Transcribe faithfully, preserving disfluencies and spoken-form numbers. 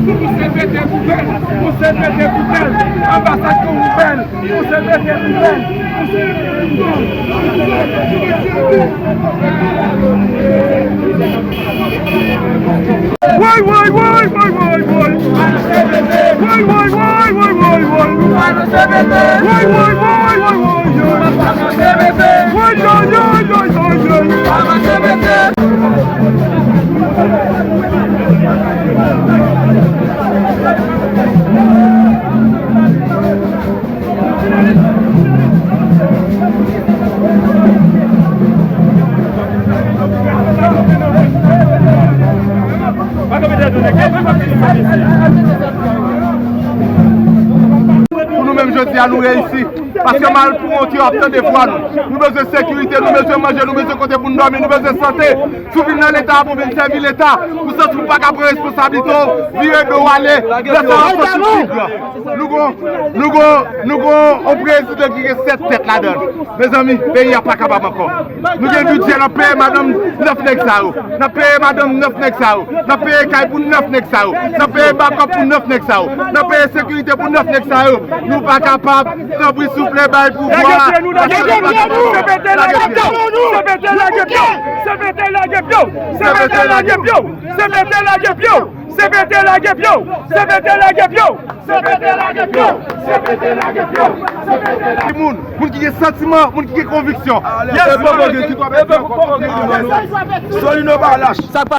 Pou se pete pou bèl, pou se pete pou bèl, anbasad Kongo bèl, pou se pete pou bèl, pou se pete pou bèl. Woy, woy, woy, woy, woy, woy. Woy, woy, woy, woy, woy, woy. Woy, woy, woy, woy, woy, woy. Woy, woy, woy, woy, woy, woy. Pou nou menm jodi a, nou reyisi. Paske malpouwont yo ap tande vwa nou. Nou bezwen sekirite, nou bezwen manje, nou bezwen kote pou n dòmi, nou bezwen sante. Si w vin nan Leta a pou w vin sèvi Leta, ou santi w pa ka pran responsablite w, vire do w ale. Lè sa a, w santi w pi gran. Nou gon, nou gon, nou gon yon prezidan ki gen sèt tèt ladan l. Mezanmi, peyi a pa kapab ankò. Nou gen bidjè, n ap peye madanm nèf nèg sa yo. N ap peye madanm nèf nèg sa yo. N ap peye kay pou nèf nèg sa yo. N ap peye bakòp pou nèf nèg sa yo. N ap peye sekirite pou nèf nèg sa yo. Nou pa kapab. Tanpri, souple, bay pouvwa a. Lage pye nou, lage pye nou, C P T lage pye w. C P T lage pye w. C P T lage pye w. C P T lage pye w. Moun, moun ki gen santiman, moun ki gen konviksyon. Yes, man. Solino pa lach.